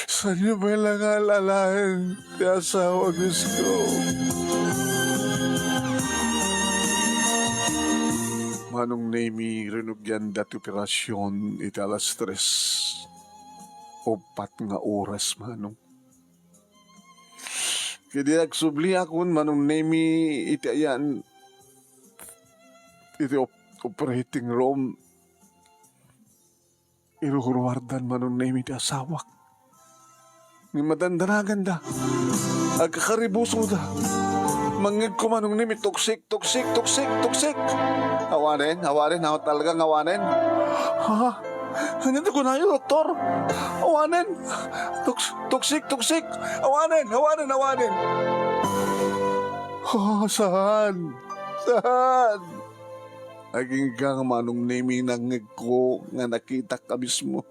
Saanyo pay la nga al-alaen ti asawak, Dios ko. Manong Nemi, rinugianda ti operasyon iti alas tres. Uppat nga oras, Manong. Ket idi agsubliakon, Manong Nemi, iti ayan, iti op-, operating room, iruruardan, Manong Nemi, ti asawak. Ngem madandanaganda. Agkakaribusoda. Mangngegko, Manong Nemi, tuksik, tuksik, tuksik, tuksik. Awanen, awanen, aw, talagang awanen. Ha? Ania ti kunayo, doktor? Awanen. Tuks-, tuksik, tuksik. Awanen, awanen, awanen. Ha, saan? Saan? Agingga nga, Manong Nemi, nangngegko nga nakitak a mismo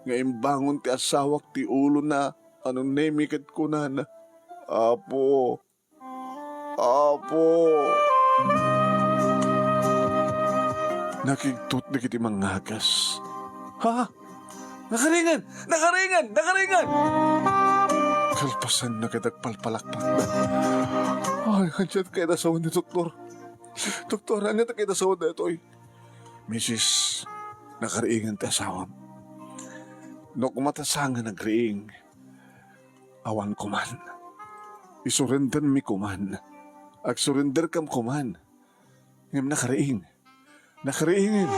nga imbangon ti asawak ti ulona, Manong Nemi, ket kunana, "Apo, Apo." Nakigtot dagiti mangngagas. Ha? Nakaringen! Nakaringen! Nakaringen! Kalpasanna ket agpalpalakpak. Ay, ania ti kaidasawan ni doktor? Doktor, ania ti kaidasawan daytoy? Misis, nakariingen ti asawam. No koma ta saan nga nagriing, awan koman. Isurendermi koman. Agsurenderkam koman. Ngem nakariing. Nakariingen.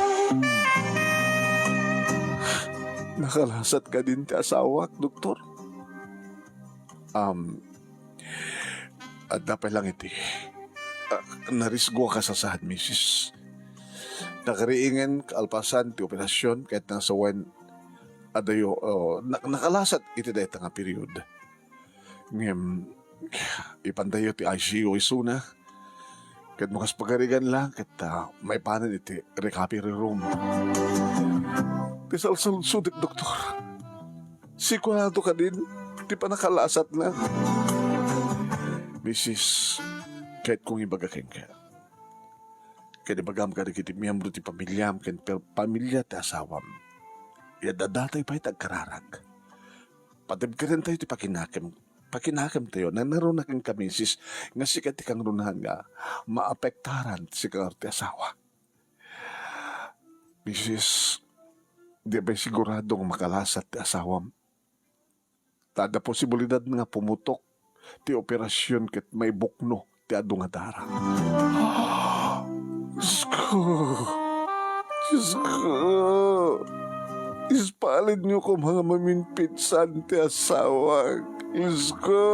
Nakalasat kadin ti asawak, doktor? Um, adda pay lang iti, ah, narisgo a kasasaad, misis. Nakariingen kalpasan ti operasyon ket nasawen adayo, oh, na-, nakalasat iti dayta nga period. Ngem, ipandayo ti I C U isuna. Ket no kas pagarigan la, ket, ah, maipanen iti recovery room. Ti salsaludsodek, doktor. Sigurado kadin ti pannakalasatna. Misis, ket kung ibaga kenka, ket ibagam kadagiti miembro ti pamiliam ken per-, pamilia ti asawam, ya dadatay pay ti agkararag. Patibkadentayo ti pakinakem-, pakinakemtayo. Nangruna kenka, misis, nga sika ti kangrunaan nga maapektaran ti sikangar ti asawa. Misis, Di pay sigurado nga makalasat ti asawam. Ta adda posibilidad nga pumutok ti operasion ket maibukno ti adu nga dara. Diosko! Diosko! Ispalidyo koma nga maminpitsan ti asawak. Diosko!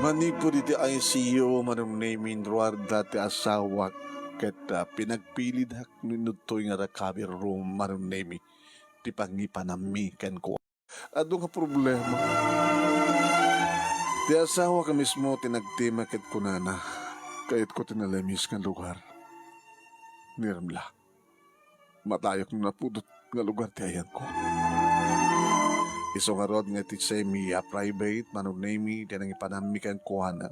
Manipud iti I C U, Manong Nemi, inruarda ti asawak ket, ah, pinagpilidak no inudtoy nga recovery room, Manong Nemi, ti pangipanammi kenkuana. Adu nga problema. Ti asawak mismo ti nagtima ket kunana, "Kayatko ti nalemis nga lugar." Niremla. Matayok no napudot nga lugar ti ayanko. Isu ngarud nga iti semi-private, Manong Nemi, ti nangipanammi kenkuana.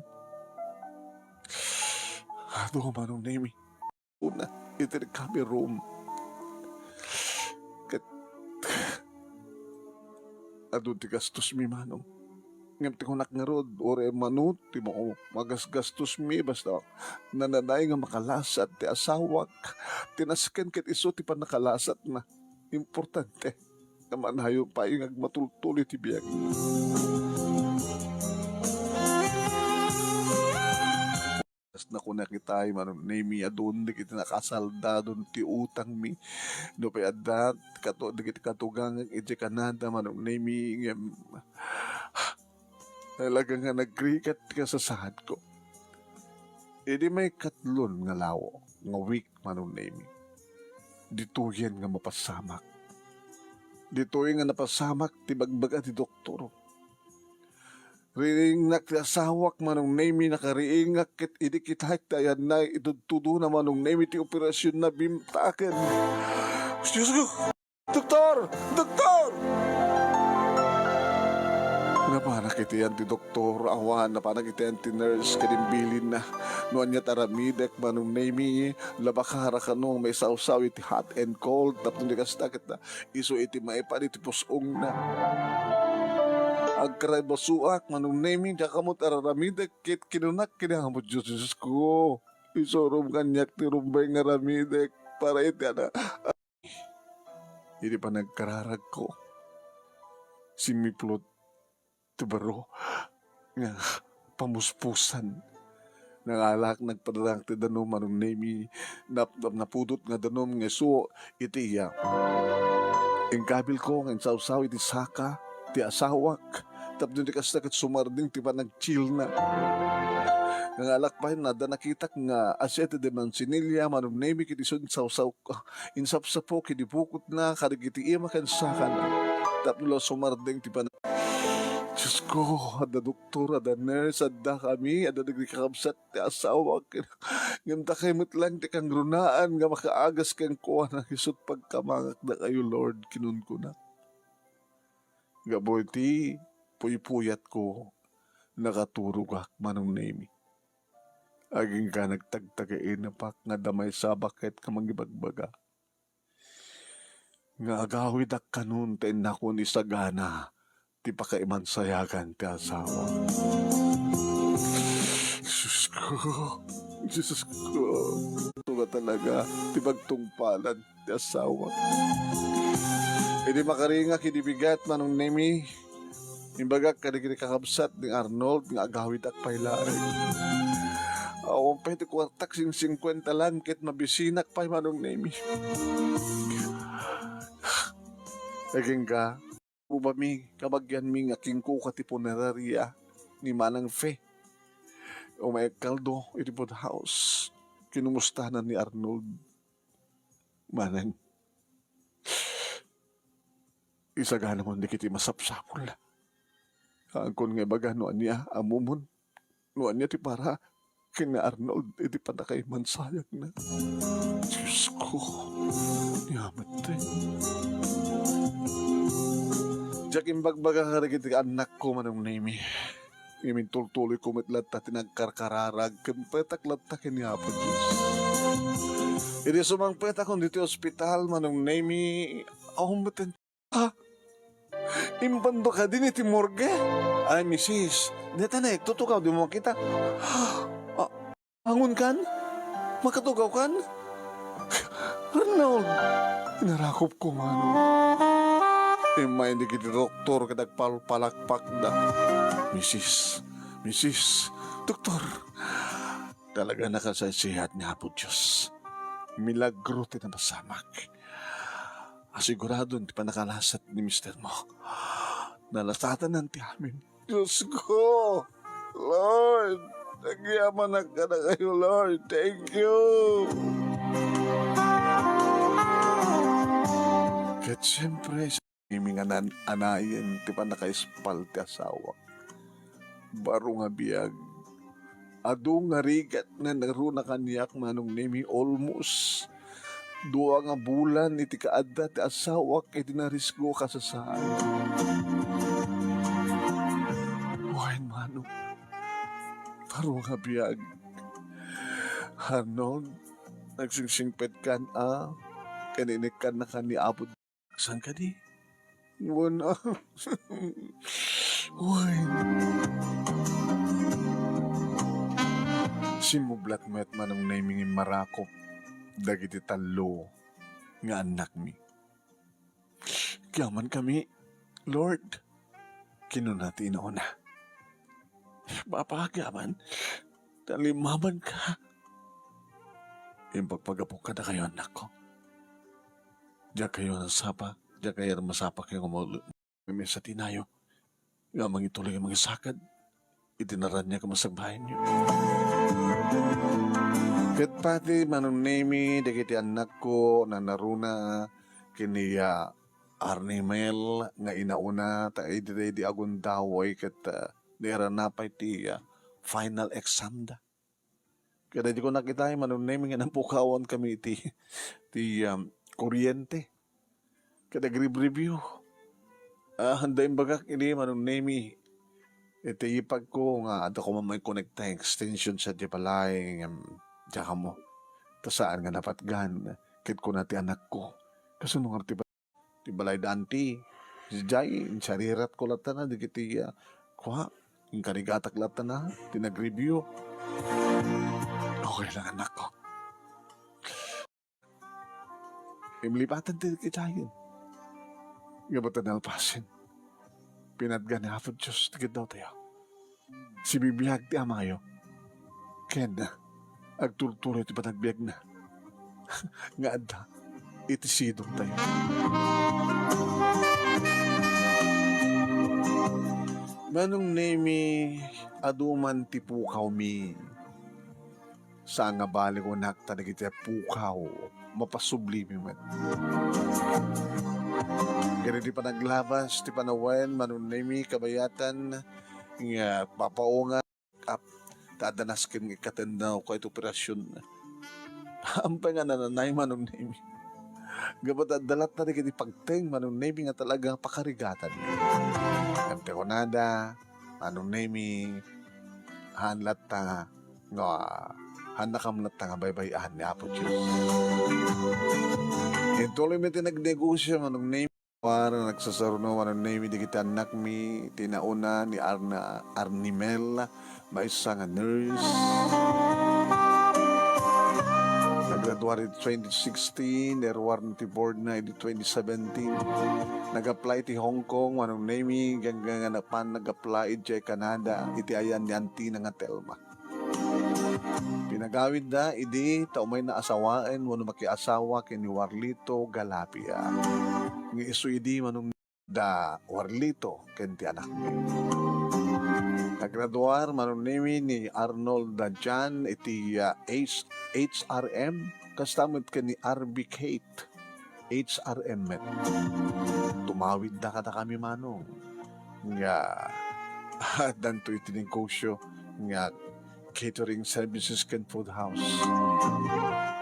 Adu, Manong Nemi. Una, iti recovery room. Ket, adu ti gastosmi, Manong. Ngem ti kunak ngarud, uray mano ti mao, magasgastosmi, basta nananay nga makalasat ti asawak. Ti nasken ket isu ti pannakalasatna. Importante nga manayon pay nga agmatultuloy ti biag. Kas nakunak itay, Manong Nemi, adun dagiti nakasaldadon ti utangmi. No pay adda, kato, dagiti katugangak idiay Canada, Manong Nemi, ngem talaga nga nagrigat ti kasasaadko. Idi maikatlon nga law nga week, Manong Nemi, ditoyen nga mapasamak. Ditoyen nga napasamak ti bagbaga ti doktor. Riingnak ti asawak, Manong Nemi, nakariingak ket idi kitaek ti ayanna, itudtudona, Manong Nemi, ti operasionna, bimtaken. Diosko! Doktor! Doktor! Napanak iti ayan ti doktor, awan, napanak iti ayan ti nurse, ket imbilinna no ania ti aramidek, Manong Nemi, labakara kano nga maisawsaw iti hot and cold, tapno di kasta ket isu iti maipan iti pus-ongna. Agkarabasuak, Manong Nemi, diak ammo ti ar-aramidek, ket kinunak ken ni Apo Dios, Diosko, isurom kaniak ti rumbeng nga aramidek para iti ana-, Idi panagkararagko, simmiplot ti baro nga pamuspusan. Nangalak, nagpadalak ti danum, Manong Nemi, nap-, nap-, napudot nga danum nga isu iti iya. Inkabilko nga insawsaw iti saka ti asawak, tapno di kasta ket sumardeng ti panagchillna. Nangalak pay, adda nakitak nga asiete de manzanilla, Manong Nemi, ket isu insawsaw, insapsapok iti bukotna kadagiti ima ken sakana. Tapno la sumardeng ti pan-, Diosko, adda doktor, adda nurse, adda kami, adda dagiti kakabsat ti asawak. Ngem dakay met laeng ti kangrunaan nga makaagas kenkuana, isut' pagkamangakdakayo, Lord, kinunkunak. Gapu iti puypuyatko, nakaturogak, Manong Nemi. Agingga nagtagtagainapak nga adda maysa a baket nga mangibagbaga nga agawidak kanon ta innakon isagana ti pakaimansayagan ti asawa. Diosko, Diosko, ito nga talaga ti pagtungpalan ti asawa. Idi makaringak idi bigat, Manong Nemi, imbagak kadagiti kakabsat ni Arnold nga agawidak pay laeng. Awan pay ti kuartak, singkuenta lang ket mabisinak pay, Manong Nemi. Agingga, ubami, kabagianmi nga kinkuka ti puneraria ni Manang Fe. Umay kaldo iti food house. Kinumustanan ni Arnold. Manang, isaganamon dagiti masapsapulna. Saankon nga ibaga no ania, ammomon, no ania ti para ken ni Arnold iti pannakaimansayagna. Diosko, ni amet. Diak imbagbaga kadagiti annakko, Manong Nemi. Ngem intultuloyko met latta ti nagkarkararag ken petak latta ken ni Apo Dios. Idi sumangpetakon ditoy ospital, Manong Nemi, awan met, ha? Impando kadi iti morgue? Ay, misis, deta na, tutukaw, dimo makita. Ah, angonkan? Makatugawkan? Arnold! Inarakopko, Manong. Immay dagiti doktor ket agpalpalakpakda. Misis, misis, doktor! Talaga a nakasaysayaat ni Apo Dios. Milagro ti napasamak. Asiguradon ti pannakalasat ni mistermo. Nalasatanan ti amin. Diosko! Lord! Agyamanak kadakayo, Lord. Thank you! Ket siempre, sa iminganan anayen ti pannakaispal ti asawa. Baro nga biag. Adu nga rigat nga nangruna kaniak, Manong Nemi, almost dua nga bulan iti kaadda ti asawak iti narisgo a kasasaan. Wen, Manong, baro nga biag. Arnold, nagsingsingpetkan a, ken inikkannaka ni Apo Saan kadi? Wen, ah. Wen. Simmublat met, Manong Nemi, nga immarakop dagiti tallo nga annakmi. Agyamankami, Lord, kinuna ti inauna. Papa, agyaman, ta limmabanka. Impagpagapok kadakayo, annakko. Diak kayo nasapa, diak kayo masapa kayo nga maul-, mesa ti nayo, nga mangituloy nga mangisakad iti naraniag a masagbayanyo. Ket pati, Manong Nemi, dagiti annakko, nanaruna ken ni, ah, Arnimel nga inauna, ta idi, idi agundaway ket, ah, nairana pay ti, ah, final exam da. Kada di ko nakita, Manong Nemi, nga napukawan kami iti, ti, um, kuryente. Kada agribrew. Ah, anda imbagak idi, Manong Nemi. Iti ipag ko nga adda ko man maikkonekta extension sa di balay, ngem diak ammo. Ta saan nga napatgan, ket kuna ti anakko. Kasano nga ti ti balay da anti. Sadiay, insariratko latta na, dagiti, ah, kua, inkarigatak latta na, ti nag-review. Okay lang, anakko. Imlipatan ti kitayen. Nga ba't nalpasen? Pinatgan ni Apo Dios ti kiddaw tayo. Sibibiag ti amayo. Ken agturturay ti panagbiagna nga adda iti sidongtayo. Manong Nemi, adu man ti pukawmi. Saan nga bale kunak ta dagiti pukaw, mapasublimi met. Ken idi panaglabas ti panawen, Manong Nemi, kabayatan nga papaungan, ap-, ta adda nasken nga ikkatennaw ko iti operasyon. Ampay nga nananay, Manong Nemi. Gapu ta adda latta dagiti pagteng, Manong Nemi, nga talaga pakarigatan. Ngem ti kunada, Manong Nemi, haan latta nga, haannakam latta nga baybay-an ni Apo Dios. Intuloymi ti nagnegosio, Manong Nemi. Para nagsasaruno, Manong Nemi, dagiti annakmi, ti nauna ni Arna, Arnimel, maysa nga nurse. Naggraduar iti twenty sixteen, naruar ti board na iti twenty seventeen. Nag-apply ti Hong Kong, Manong Nemi, ganggan nga napan nag-apply idiay Canada, iti ayan ni Antina nga Telma. Pinagawidda idi ta umayna asawaen wenno makiasawa ken ni Warlito Galapia. Nga isu idi Manong da Warlito ken ti anakmi. Naggraduar, Manong Nemi, ni Arnold da Jan iti, ah, H-, H R M, kasta met ken ni R B Kate, H R M met. Tumawidda kadakami, Manong, nga addanto iti negosyo nga catering services ken food house.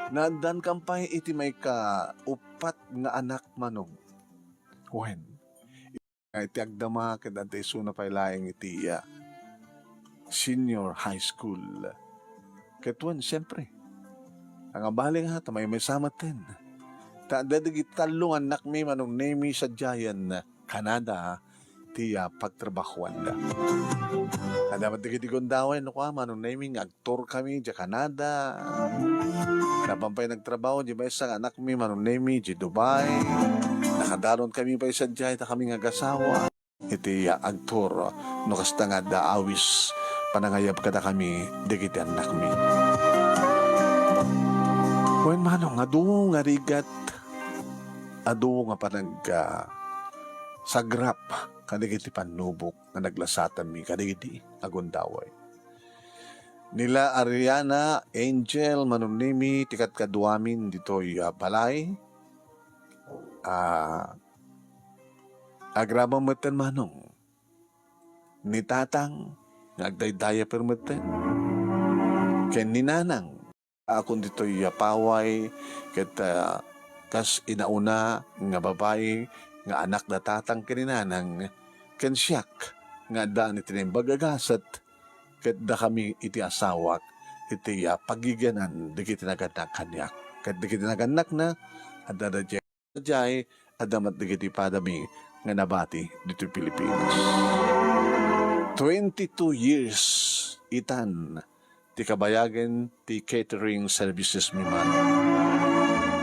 Naaddankam pay iti maikauppat nga anak, Manong. Wen, iti agdama ket adda isuna pay laeng iti, ah, senior high school. Ket wen, siempre, angabali nga, ta maymaysa metten. Ta adda dagiti tallo nga annakmi, Manong Nemi, sadiayen Canada, ti, ah, pagtrabahoanda. Adda met dagiti gundaway, no, kua, Manong Nemi, nga agtour kami diay Canada. Napan pay nagtrabaho diay maysa nga anakmi, Manong Nemi, diay Dubai. Nakadalon kami pay sadiay, ta kami nga agasawa. Iti, ah, agtour, no kasta nga adda awis panangayab kadakami dagiti annakmi. Wen, Manong, adu nga rigat, adu nga panag, ah, sagrap kadagiti pannubok nga naglasatanmi kadagiti agundaway. Nila Ariana, Angel, Manong Nemi, ti kadkaduamin ditoy, ah, balay. Ah, agraman metten, Manong, ni Tatang nga agdaydayaper metten. Ken ni Nanang, akon ditoy a paway, ket, ah, kas inauna nga babai nga anak da Tatang ken ni Nanang, ken siak nga addaan iti naimbag a gasat, ket dakami iti asawak iti, ah, pagigianan dagiti nagannak kaniak. Ket dagiti nagannakna, adda da diay, adda met dagiti padami nga nabati ditoy Pilipinas. Twenty-two years itan ti kabayagen ti catering services mi, Manong.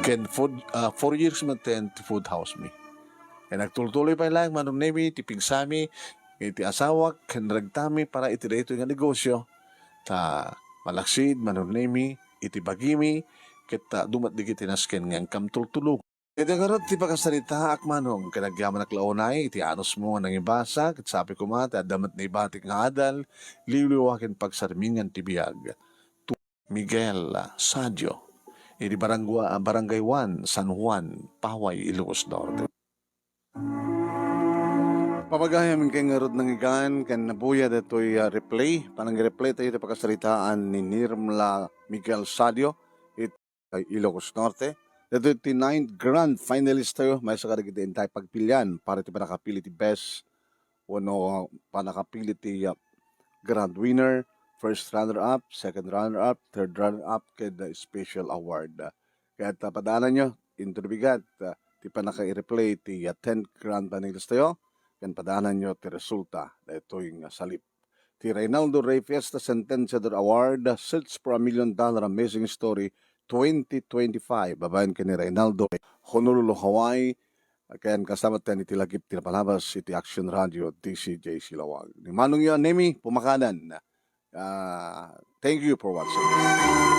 Ken food, ah, four years metten ti food house mi. Ken agtultuloy pay laeng, Manong Nemi, ti pigsami iti asawak ken regtami para iti daytoy nga negosyo. Ta malaksid, Manong Nemi, iti bagimi, ket, ah, adu met dagiti nasken nga inkam tultulongen. Iti ngarud ti pakasaritaak, Manong, ket agyamanak la unay iti anusmo nga nangibasa, ket sapay koma ti adda met naibatik nga adal, liwliwa ken pagsarmingan ti biag. Tu-, Miguel Sadio, iti barangwa-, Barangay One, San Juan, Paway, Ilocos Norte. Pamagayam ken ngarud nangigan ken nabuya daytoy, ah, replay, panangireplay tayo iti pakasaritaan ni Nirmla Miguel Sadio, iti Ilocos Norte. Daytoy ti ninth grand finalist tayo, maysa kadagiti intay pagpilian para iti pannakapili ti best wenno pannakapili ti, ah, grand winner, first runner-up, second runner-up, third runner-up, ken the special award. Ket, ah, padaananyo, inton bigat, ah, ti pannakaireplay ti, ah, tenth grand finalist tayo, ken padaananyo ti resulta daytoy nga salip. Ti Reynaldo Rey Fiesta Sentenciador Award, Search for a Million Dollar Amazing Story twenty twenty-five, babaen ken ni Reynaldo Rey, Honolulu, Hawaii, ken kasama tayo iti lagip ti napalabas iti Action Radio, D C J C Laoag. Ni Manong Yo Nemi, pumakanan. Ah, thank you for watching.